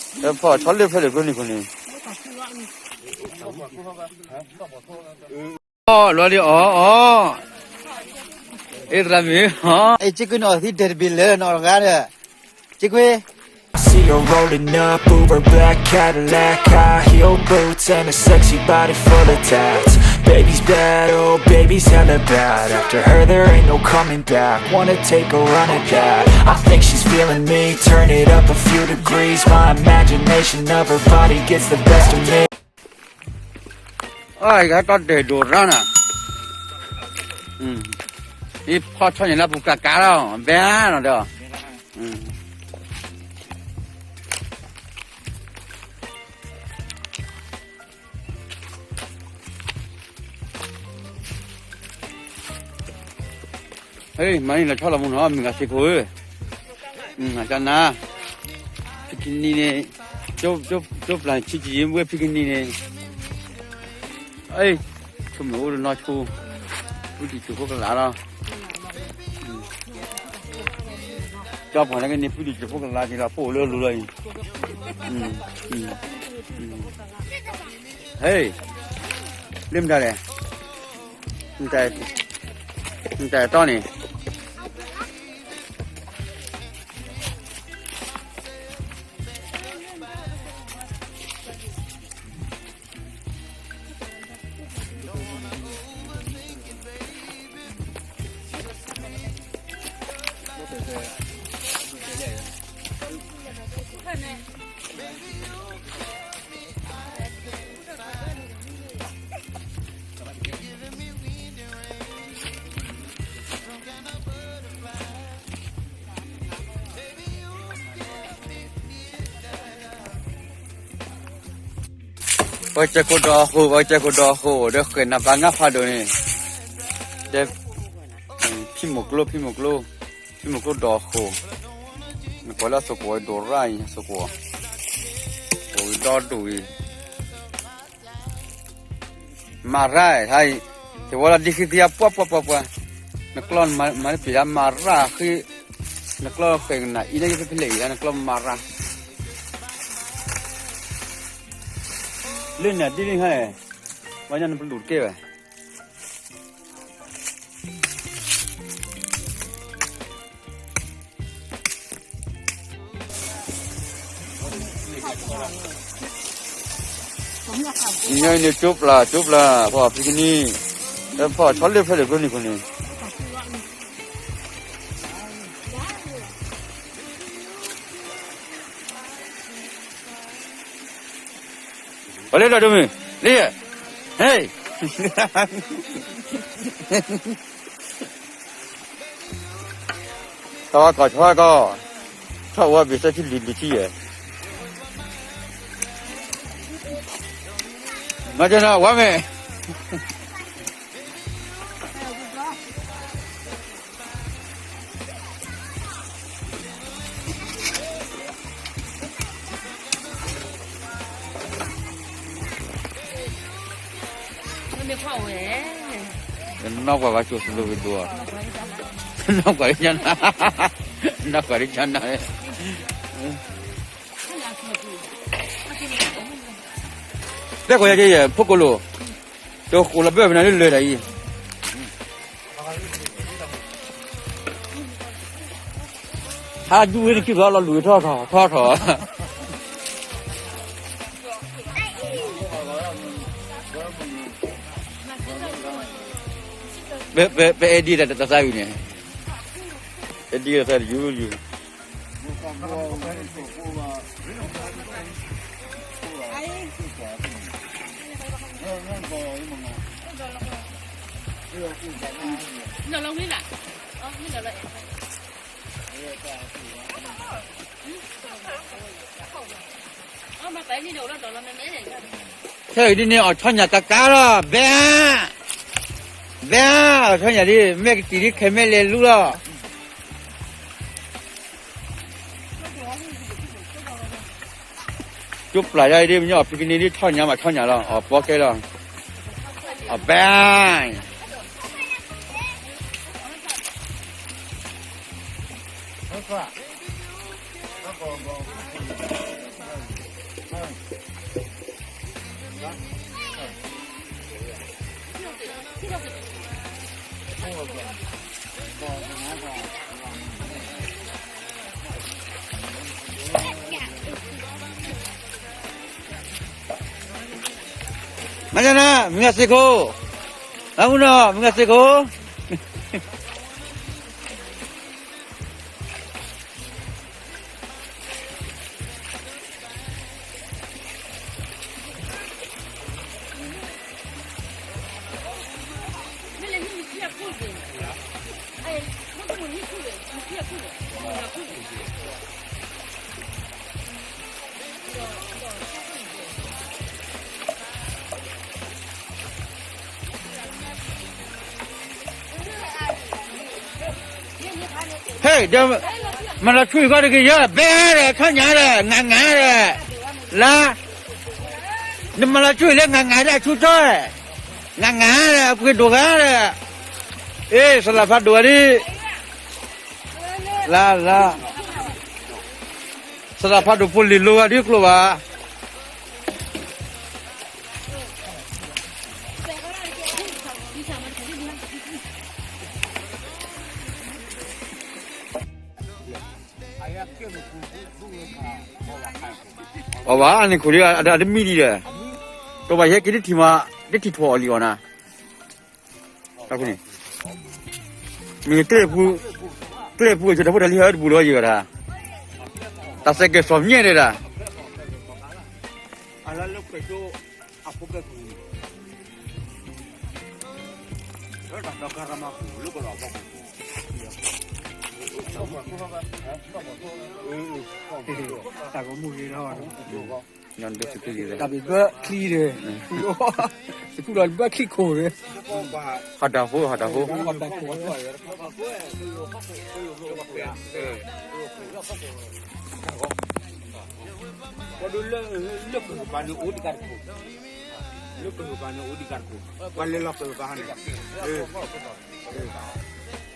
ဖီၣ်ဆီလ့ၣ်ဖဲလဲၣ်ကျိန့ၣ်ခိၣ်န့ၣ်, အီၣ်လီၤလံအီၣ်အီၣ်, အ့သရၣ်မုၣ်, အ့ က့ကွ့နီၣ်သံဒဲးတဘ့ၣ်လၢနီၣ်တဂၤဒီး, က့ကွ့ See her rolling up, Uber black Cadillac, high heel boots and a sexy body full of tats. Baby's bad, oh baby's hella bad. After her there ain't no coming back. Wanna take a run at that. I think she's feeling me. Turn it up a few degrees. My imagination of her body gets the best of me. အဂၤတီတဲာ်ဒိၣ်ရၣ်နၤ, ယဖီၣ်ဆီညါလၢပူၤကကါလီၤ ဘဲနီၤဒီး, မၤန့ၣ်လီၤဆီလီၤမူနီၤ မုၢ်ဂၤစ့ၢ်ကီးဧၢ, ကနၤ, ဖံကနံၣ်န့ၣ်, ကၠိပျၢ်ဆံးကံဝဲဖံကနံၣ်န့ၣ်, ဆိမိၣ်အိၣ်တနီၤဆိ, ဖုဒံၣ်စိၣ်ဖိကလးလီၤ, ကၠီပှၤန့ၣ်ကန့ၢ်ဖုဒံၣ်စိၣ်ဖိကလးက့ၤလီၤ ပိၢ်လၢလူလီၤအံၤ, ဟဲ, လၢမတၤလဲၣ်, နတၢ်တီန့ၣ် ပှၤကဲခိၣ်ဒီးဃိၣ် ပှၤကဲခိၣ်ဒီးဃိၣ် ဒီးဃဲၤနၤပှၤငါဖးဒိၣ်န့ၣ်, ဒီး, ဖံမိၢ်ကျိ ဖံမိၢ်ကျိ, ဖံမိၢ်ကျိဒီးဃိၣ်, နကွၢ်လၢအသကိးဒိၣ်ရၣ်အံၤ အသကိး, ကိးဝံၤဒီဒိၣ်ဝံၤ မၤရၣ်, ဟဲအံၤ, တဝီလီၤဒ်ဃံသံအပှၤပှၤပှၤပှၤ, နကျီၢ်မၤတပ့ၤလၢမၤရၣ်ဃံ, နကျီၢ်ဃဲၤကနၣ်အံၤန့ၣ် ယဖဲဖဲလဲၣ်အံၤလၢနကျီၢ်မၤရၣ်, လၢနၤဒ်န့ၣ်ဟဲ, ဝဲညါနပလူၤတကဲဘၣ်. ညါအံၤန့ၣ် ကၠိပျၢ် ကၠိပျၢ် ဖီၣ်ဖံကနံၣ်, ဖီၣ်ဆီလ့ၣ်ဖဲလဲၣ်ကျိန့ၣ်ခိၣ်န့ၣ် ပှၤလၢဒီးဒိမုၢ်, လံ, ဟဲ, ထီၣ်ဝါကီၢ် ထီၣ်ဝါကီၢ်, ထီၣ်ဝါဘ့ၣ်သၢထံလံၤလံၤထံယဲၢ်, မၤကနၤဝါမဲာ် နီၢ်ကွၢ်ဘၣ်ကၠိၣ်သလိၤဝံၤဒိၣ်, နီၢ်ကွၢ်လၢကနၤ, နီၢ်ကွၢ်လၢကနၤ, တဲကွၢ်ယဲယဲ ဖိကလိၤ, တဃိးလီၤဘၢၣ်ဖဲနၤလၢလၢာ်တၢ်အံၤ ဟးဒူဝဲနခံဘျီလီၤလူၤထီၣ်ထီၣ်ထီၣ်ထီၣ်, ပအဲၣ်ဒံးတၢ်တသးဝံၤန့ၣ်, အဲၣ်ဒံးတၢ်သးယူၤယူၤ ခဲအံၤဒ်န့ၣ် အီၣ်ဆီညၣ်ကကါလီၤ, ဘဲ, ဘဲ, အီၣ်ဆီညၣ်ဒ် မဲာ်ကတံၢ်ဒ်ခဲမဲာ်လဲၤလူလီၤ. ကၠိပျၢ်ယၤအံၤဒ် မ့ၢ်အီၣ်ဖံကနံၣ်ဒ်ထီၣ်ညါမးထီၣ်ညါလီၤ, အီၣ်ပီကဲလီၤ, အီၣ်ဘဲ. မ့ၢ်နၤ မ့ၢ်ဂၤစ့ၢ်ခိၣ်, အမုၢ်နီၤ မ့ၢ်ဂၤစ့ၢ်ခိၣ်. ဟဲ, မၤလီၤဆူၣ်ဃီတကယၢၢ် ဘဲဒီး ခီၣ်ညါဒီး ငးငးဒီး, လါ, နမၤလီၤဆူၣ်လၢ ငးငးဒီး ဆူၣ်ထီၣ်, ငးငးဒီး အပှ့ၤဒိၣ်ဂၤဒီး, အ့ စလၢဖးဒိၣ်ဝဲဒၣ်, လါလါ, စလၢဖးဒိၣ်ဖိလံၤလိဂၤဒ်ကျိဘၣ်. အီဘၣ်န့ၣ်ခိၣ်လံ အတမံၤဒံးဒီး, ကဘၣ်ယဟဲက့ၤတထံၣ်မး, တထံၣ်ထွဲအီၤလံအီၤနၤ, မ့ၢ်ကျဲပူၤ, ကျဲပူၤအဆၢတၢ်ဖိတၢ်လံၤဟဲတပူၤလီၤယဂၤဒၣ်, တၢ်စဲးကဲၤစီၤမျဲၣ်ဒၣ်ဒၣ် တၢ်ကမူၣ်ဂ့ၤလီၤ, တၢ်ဘံၣ်ဘၢချံဒီး, တကူၣ်လီၤဘၢချံခိၣ်ဒီး, ဟးတၢ်ဖိ ဟးတၢ်ဖိ, ပှၤဒိလၢ လၢကဘၣ်န့ၣ်အိၣ်တကးတခိၣ်, လၢကဘၣ်န့ၣ်အိၣ်တကးတခိၣ်, ပှၤလဲၤလီၤကဘၣ်န့ၣ်,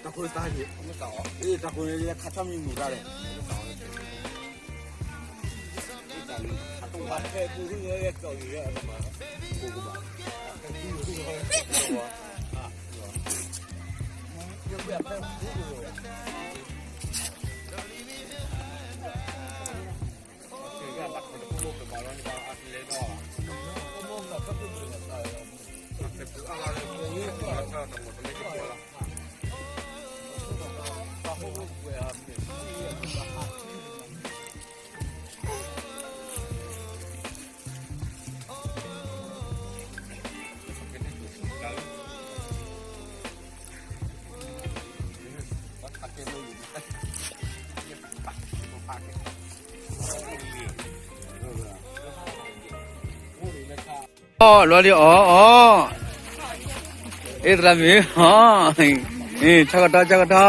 တၢ်ခိၣ်တၢ်ဟ့ၣ်, တၢ်ခိၣ်န့ၣ်လၢခါဆါမံၤမုာ်တၢ်လဲၣ်. အီၣ်လီၤဒံးအီၣ်အီၣ်, အ့သရၣ်မုၣ်အီၣ်, ဆၣ်ကတီၢ် ဆၣ်ကတီၢ်,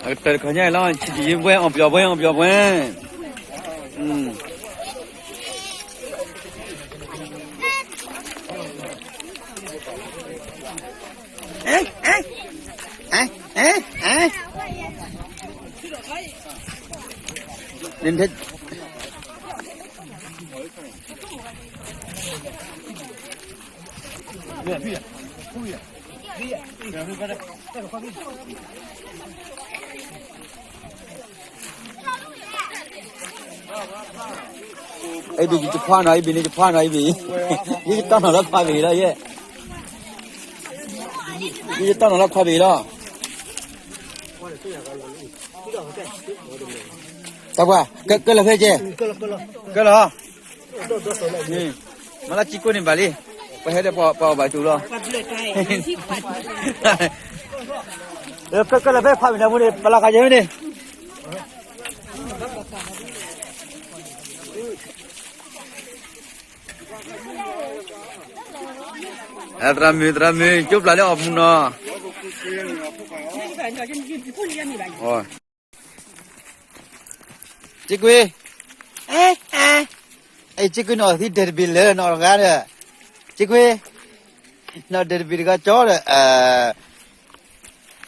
အကတၢၢ်တခီညါလီၤ ဆံးယံၤဘှဲ အီၣ်ပျီၣ်ဘှဲ အီၣ်ပျီၣ်ဘှဲ. အံၤဘ့ၣ်ယတခွါနီၤ အံၤဘ့ၣ်န့ၣ်ယတခွါနီၤ အံၤဘ့ၣ်, ယတၢ်နီၢ်လၢခွါဘ့ၣ်လီၤယဲ, ယတၢ်နီၢ်လၢခွါဘ့ၣ်လီၤ. တၢ်ပှၤ, ကလၢာ်ဖဲကဲ, ကလၢာ်, မၤလၢကံကိၣ်န့ၣ်ဘၣ်လံ, ပှၤဟဲဒီးပှၤအီၣ်ဘၣ်တူၢ်လီၤ. ကလၢာ်ဖဲခွါဘ့ၣ်န့ၣ်မူန့ၣ် ပလီၤခးယဲမ့ၢ်န့ၣ် သရၣ်မုၣ် သရၣ်မုၣ် ကၠိပျၢ်လၢအီၣ်မူနီၤ. စ့ကွ့, အဲ အဲ, စ့ကွ့နီၢ်သံဒဲးတဘ့ၣ်လၢနီၢ်တဂၤဒီး, စ့ကွ့, နီၢ်ဒဲးတဘ့ၣ်တဂၤကၠီဒီး,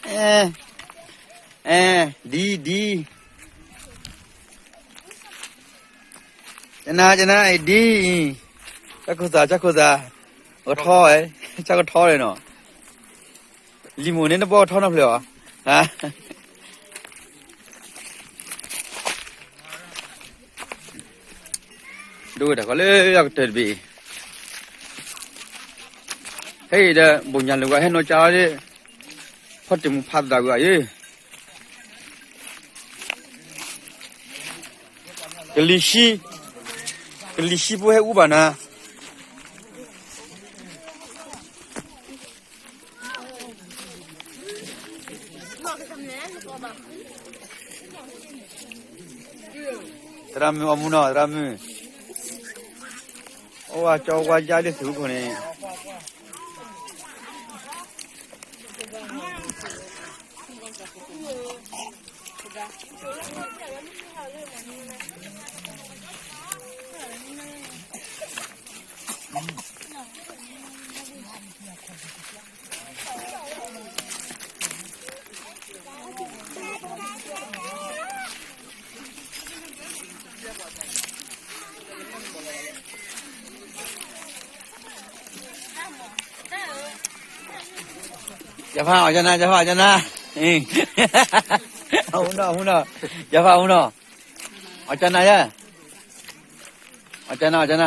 အဲ, အဲ, ဒ်, ဒ်, ကနၤ ကနၤ ဒ်, ဆၣ်ခိၣ်သး ဆၣ်ခိၣ်သး, ကထီ, ဆၣ်ကထီန့ၣ်နီၤ. လံၤမိၢ်န့ၣ်နဘီၣ်ထီၣ်နီတဖျၢၣ်အီၤ, ဒိၣ်ဝဲတၢ်ကီလၢယကတၢၢ်တဘ့ၣ်အံၤ, ဟဲအံၤဒီး ဘိၣ်ညါလၢၤဝဲဟဲနီၢ်ကၠါဒၣ်, ဖီၣ်တံၢ်မူဖးသးကွံာ်အီၤယ့ၣ် ကလံၤဆှံ, ကလံၤဆှံဖိဟဲအူဘၣ်နၤ, သရၣ်မုၣ်အီၣ်မူနီၤ သရၣ်မုၣ်, အိၣ်ဝဲကၠီဝါယါလၢသုးခိၣ်န့ၣ် ယဖးအီၣ်ကနၤ ယဖးအီၣ်ကနၤ, အမူနီၤ အမူနီၤ, ယဖးအမူနီၤ, အီၣ်ကနၤယဲ, အီၣ်ကနၤ အီၣ်ကနၤ, ဒ်န့ၣ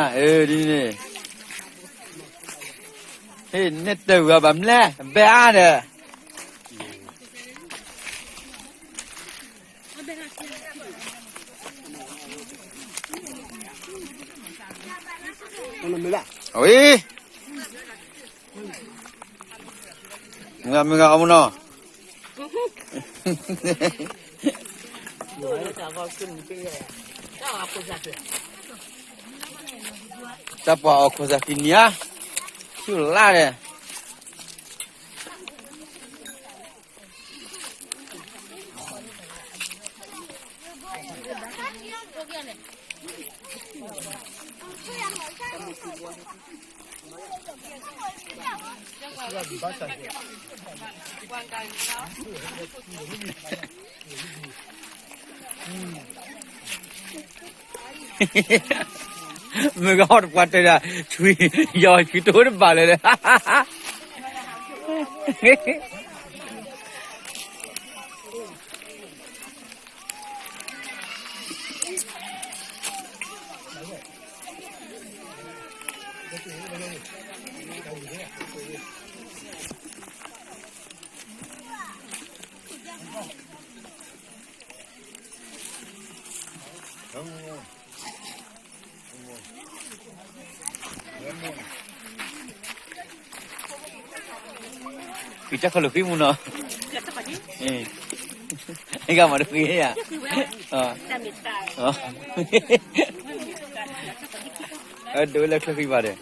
်, ဟ့ၣ်န့ၢ်တၢ်ဂၤဘၣ်မလဲၣ် ဘဲအါဒီး ဝံၤ, မုၢ်ဂၤ မုၢ်ဂၤ အီၣ်မူနီၤ, တၢ်ပှၤအီၣ်ခိၣ်သးကံၢ်နံၤဧါ, ဆူၣ်လါဒီး မုၢ်ဂၤဟီၣ်တပှၢ်တၢၢ်ဒၣ်, ဆွံ, ယီၤဆွံတအိၣ်တဘၣ်လၢၤဒီး, ဃံတၢ်ခီၣ်လၢဃံမူနီၤ, အဂၤမၤတဃံယၤ, ဒိးဝဲလၢချၢဃံဘၣ်ဒီး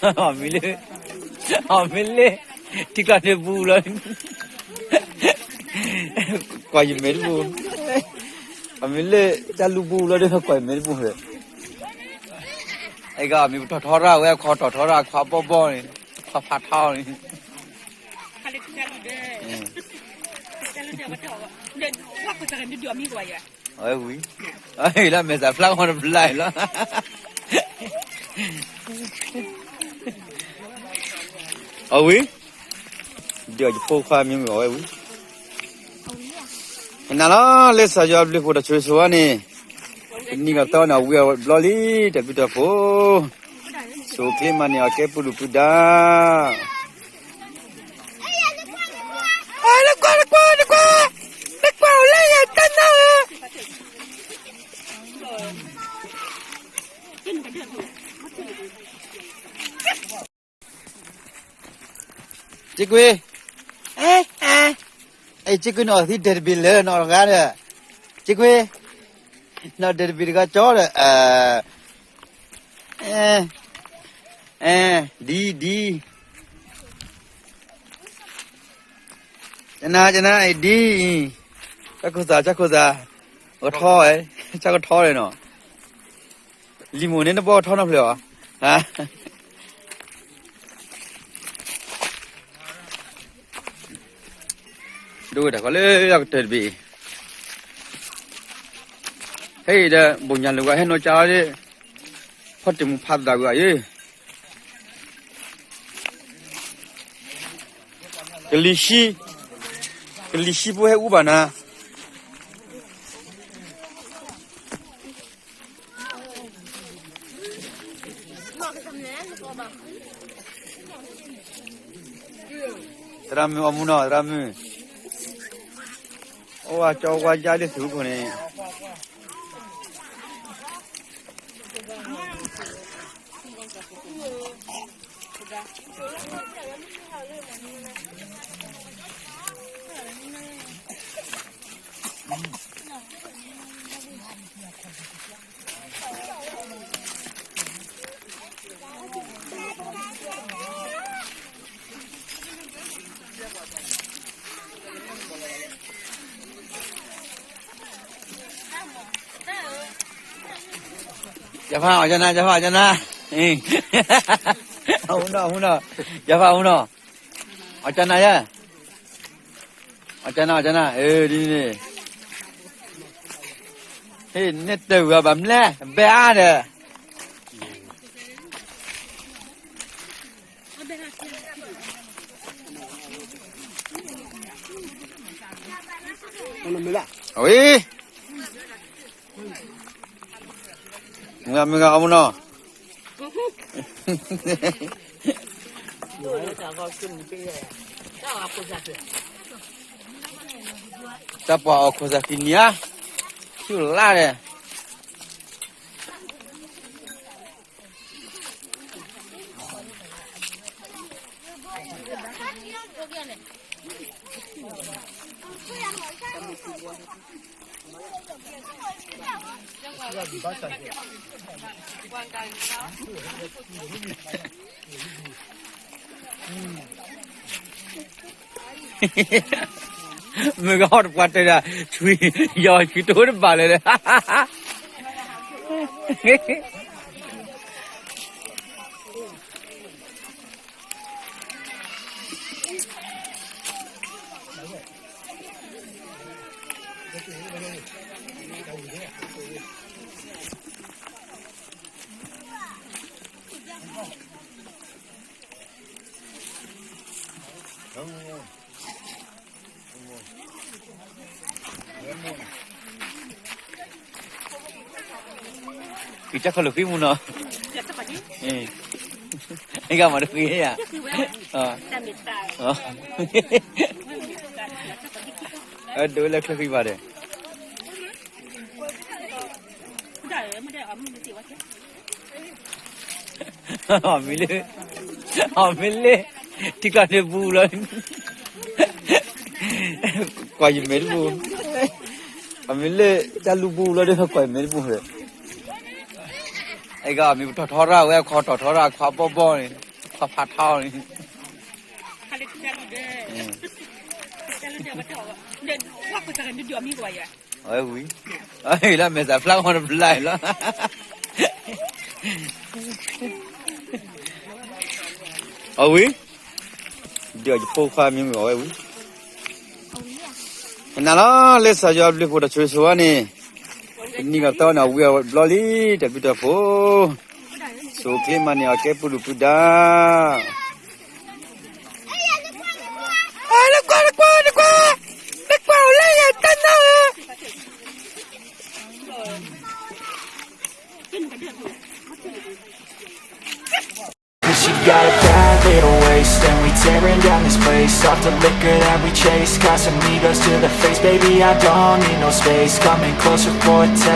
အမံၤလၢ, အမံၤလၢ, ထံကျါန့ၣ်ဘူးလီၤ, ကွၢ်ယမဲာ်တပူၤ, အမံၤလၢ, တၢ်လူၤဘူးလီၤဒီး ကွၢ်ယမဲာ်တပူၤ, အဲကမ့ၢ်ပတီၢ်ထီရၣ်ဝဲ အခီတီၢ်ထီရၣ် အခီဘီဘီန့ၣ်, အခီဖးထီန့ၣ် အဝဲဝံၤ, လၢမဲာ်သးဖျါဃီတဘျါလီၤ, အဝံၤ, ဒီးယဖိခွါမ့ၢ်အဝဲဝံၤ, နၤလီၤ လၢစီၤယွၤဘျုးဖှိၣ်တၢ်ဆိၣ်ဂ့ၤဆိၣ်ဝါန့ၣ်, တနံၤကသီန့ၣ် အဝံၤအဝဲဘျီလံ, တၢ်ဘျုးတၢ်ဖှိၣ်, ဆိၣ်ချ့မၤန့ၢ်အီၤကဲပူၤဒုၣ်ပူၤဒါ ကွၢ်, ကွၢ်, ကွၢ်, ကွၢ်, ကွၢ်, တၢ်နၢ်ဧၢ, က့ကွ့, အဲ, အဲ, အဲ, က့ကွ့ နီၢ်သံဒဲးတဘ့ၣ်လၢနီၢ်တဂၤဒီး, က့ကွ့, နီၢ်ဒဲးတဘ့ၣ်တဂၤကၠီဒီး, အဲ, အဲ, ဒ်, ဒ် ကနၣ်, ကနၣ်, ဒ်အံၤ, ကၠီခိၣ်သး, ကၠီခိၣ်သး, ကထီ, ကၠီကထီန့ၣ်နီၤ, လံၤမိၢ်န့ၣ်နဘီၣ်ထီၣ်နီတဖျၢၣ်အီၤ, ဒိၣ်ဝဲတၢ်ကီလၢယကတၢၢ်တဘ့ၣ်အံၤ, ဟဲအံၤဒီး ဘိၣ်ညါလၢၤဝဲဟဲနီၢ်ကၠါဒၣ်, ဖီၣ်တ့ၢ်မူဖးသဒၣ်ဝံၤအံၤ, ကလံၤဆံ, ကလံၤဆံဖိဟဲအူဘၣ်နၤ. သရၣ်မုၣ်အီၣ်မူနီၤ, သရၣ်မုၣ်, အိၣ်ဝါကၠီဝါယါလၢသုးခိၣ်န့ၣ် ယဖးအီၣ် ကနၤ, ယဖးအီၣ် ကနၤ, အမူနီၤ, အမူနီၤ, ယဖးအမူနီၤ, အီၣ် ကနၤယါ, အီၣ် ကနၤ, အီၣ် ကနၤ, ဒ်န့ၣ်, ဟ့ၣ်နဲၣ်တၢ်ဝံၤအီၤဘၣ်မလဲၣ်, ဘဲအါဒီး အဝဲ, မုၢ်ဂၤ မုၢ်ဂၤ အီၣ်မူနီၤ, တၢ်ပှၤအီၣ်ခိၣ်သးသံနံၤဧါ, ဆူၣ်လါဒီး မုၢ်ဂၤဟီၣ်တပှၢ်တၢၢ်ဒၣ်, ဆွံ, ယီၤဆွံတိတဘၣ်လၢၤဒီး ကစၢ်ခီၣ်လၢာ်ဃံမူနီၤ, အဂၤမၤတဃံယါ, ဒိလၢချၢဃံဘၣ်ဒီး အီၣ်မ့ၢ်လၢ, အီၣ်မ့ၢ်လၢ, ထံကျါန့ၣ်ဘူးလီၤ, ကွၢ်ယမဲာ်တပူၤ, အီၣ်မ့ၢ်လၢ, တၢ်လူၤဘူးလီၤဒီး ကွၢ်ယမဲာ်တပူၤ, အဲကမ့ၢ်ပတီၢ်ထီရၣ်ဝဲ အခီတီၢ်ထီရၣ် အခီဘီဘီန့ၣ်, အခီဖးထီန့ၣ် အဝဲဝံၤ, လၢမဲာ်သၣ်ဖျါဃီတဘျါလီၤ, အဝံၤ, ဒီးယဖိခွါမ့ၢ်ဝံၤအဝဲဝံၤ, နၤလီၤ လၢစီၤယွၤဘျုးဖှိၣ်ဒီးဆိၣ်ဂ့ၤဆိၣ်ဝါန့ၣ်, တနံၤကသီန့ၣ် အဝံၤအဘျီလံ တၢ်ဘျုးတၢ်ဖှိၣ်, ဆိၣ်ချ့မၤန့ၢ်အီၤကဲပူၤဒုၣ်ပူၤဒါ နကွၢ်, နကွၢ်, နကွၢ်, နကွၢ်အိၣ်လၢယတၢ်နါဧၢ. She got a bad little waist and we tearing down this place off the liquor that we chase. Got some egos to the face, baby, I don't need no space. Coming closer for a taste.